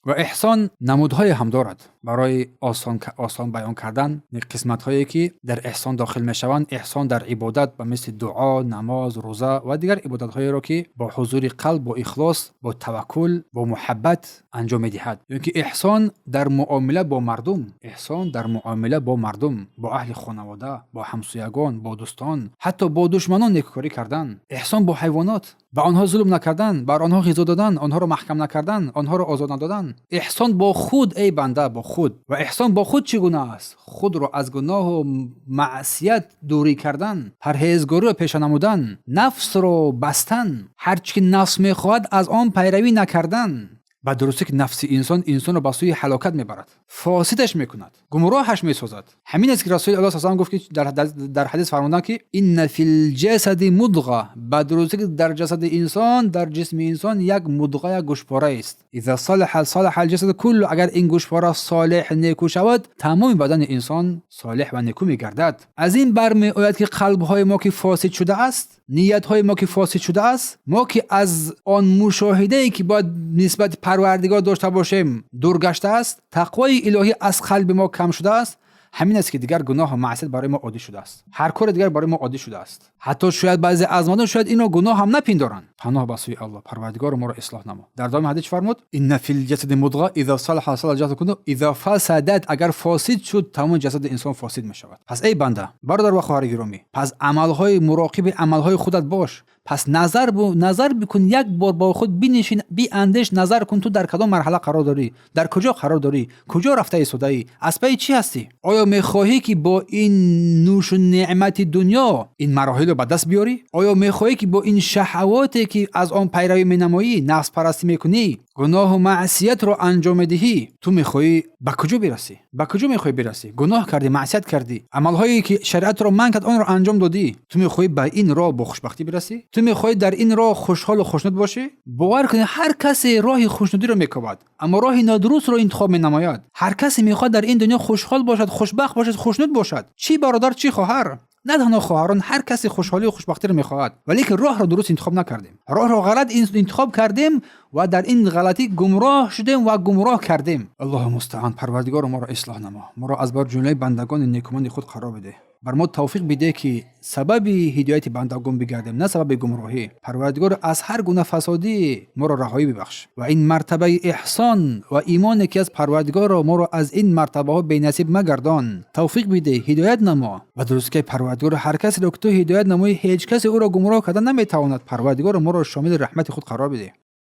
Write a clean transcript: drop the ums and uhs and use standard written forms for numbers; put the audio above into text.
Ва эҳсон намудҳое ҳам дорад. Барои осон баён кардан, қисматҳое ки дар эҳсон дохил мешаванд: эҳсон дар ибодат, ба мисли дуо, намоз, рӯза ва дигар ибодатҳоеро, ки бо ҳузури қалб, бо ихлос, бо таваккул, бо муҳаббат анҷом медиҳад, ё ки эҳсон дар муомила бо мардум, эҳсон дар муомила бо мардум, бо аҳли хонавода, бо ҳамсоягон, бо дӯстон, ҳатто бо душманон некукорӣ кардан, эҳсон бо ҳайвонот, ба онҳо зулм накардан, бар онҳо ғизо додан, онҳоро маҳкам накардан, онҳоро озор надодан, эҳсон бо худ, эй банда, бо худ. Ва эҳсон бо худ чӣ гуна аст? Худро аз гуноҳу маъсият дурӣ кардан, парҳезгориро пеша намудан, нафсро бастан, ҳар чӣ ки нафс мехоҳад, аз он пайравӣ накардан. Ба дурустӣ ки нафси инсон инсонро ба сӯи ҳалокат мебарад, фосидаш мекунад, гумроҳаш месозад. Ҳамин аст, ки Расули Аллоҳ салам гуфт, ки дар ҳадис фармуданд, ки إن في الجسد مضغة, ба дурустӣ ки дар ҷасади инсон, дар ҷисми инсон як мудға, як гӯшпора аст. إذا صلح صلح الجسد كله, агар ин гӯшпора солеҳ, неку шавад, тамоми бадани инсон солеҳ ва неку мегардад. Аз ин бармеояд, ки қалбҳои мо ки фосид шудааст, ниятҳои мо ки фосид шудааст, мо ки аз он мушоҳидае, ки бояд нисбати Парвардигор дошта бошем, дур гаштааст, тақвои илоҳӣ аз қалби мо кам шудааст. Ҳамин аст, ки дигар гуноҳу маъсият барои мо оддӣ шудааст, ҳар кори дигар барои мо оддӣ шудааст. Ҳатто шояд баъзе аз мардум шояд инро гуноҳ ҳам напиндоранд. Паноҳ ба сӯи Аллоҳ, Парвардигоро, моро ислоҳ намо. Дар давоми ҳадис чӣ фармуд? إن في الجسد مضغة إذا صلح صلح الجسد كله إذا فسدت, агар фосид шуд, тамоми ҷасади инсон фосид мешавад. Пас, эй банда, бародар ва хоҳари гиромӣ, пас амалҳои муроқиби амалҳои худат бош. Пас назар бикун, як бор бо худ бинишин, биандеш, назар кун, ту дар кадом марҳала қарор дорӣ, дар куҷо қарор дорӣ, куҷо рафта истодаӣ, аз пайи чӣ ҳастӣ? Оё мехоҳӣ, ки бо ин нӯшу неъмати дунё ин мароҳилро ба даст биёрӣ? Оё мехоҳӣ, ки бо ин шаҳавоте, ки аз он пайравӣ менамоӣ, нафспарастӣ мекунӣ, гуноҳу маъсиятро анҷом медиҳӣ, ту мехоҳӣ ба куҷо бирасӣ? Ба куҷо мехоҳӣ бирасӣ? Гуноҳ кардӣ, маъсият кардӣ, амалҳое ки шариатро манъ кард, онро анҷом додӣ. Ту мехоҳӣ ба ин роҳ бо хушбахтӣ бирасӣ? Ту мехоҳӣ дар ин роҳ хушҳолу хушнуд бошӣ? Бовар кунед, ҳар касе роҳи хушнудиро мекобад, аммо роҳи нодурустро интихоб менамояд. Ҳар касе мехоҳад дар ин дунё хушҳол бошад, хушбахт бошад, хушнуд бошад, чӣ бародар, чӣ хоҳар, на танҳо хоҳарон, ҳар касе хушҳолию хушбахтиро мехоҳад, валекин роҳро дуруст интихоб накардем, роҳро ғалат интихоб кардем ва дар ин ғалатӣ гумроҳ шудем ва гумроҳ кардем. Аллоҳу мустаъан. Парвардигоро, моро ислоҳ намо, моро аз бар ҷумлаи бандагони некуманди худ қарор бидеҳ, бар мо тавфиқ бидеҳ, ки сабаби ҳидояти бандагон бигардем, на сабаби гумроҳӣ. Парвардигор, аз ҳар гуна фасодӣ моро раҳоӣ бибахш ва ин мартабаи эҳсон ва имоне, ки аз Парвардигорро, моро аз ин мартабаҳо бенасиб магардон. Тавфиқ бидеҳ, ҳидоят намо. Ва дурустки, Парвардигор, ҳар касеро, ки ту ҳидоят намоӣ, ҳеҷ касе ӯро гумроҳ карда наметавонад. Парвардигоро, моро шомили раҳмати худ қарор бидеҳ.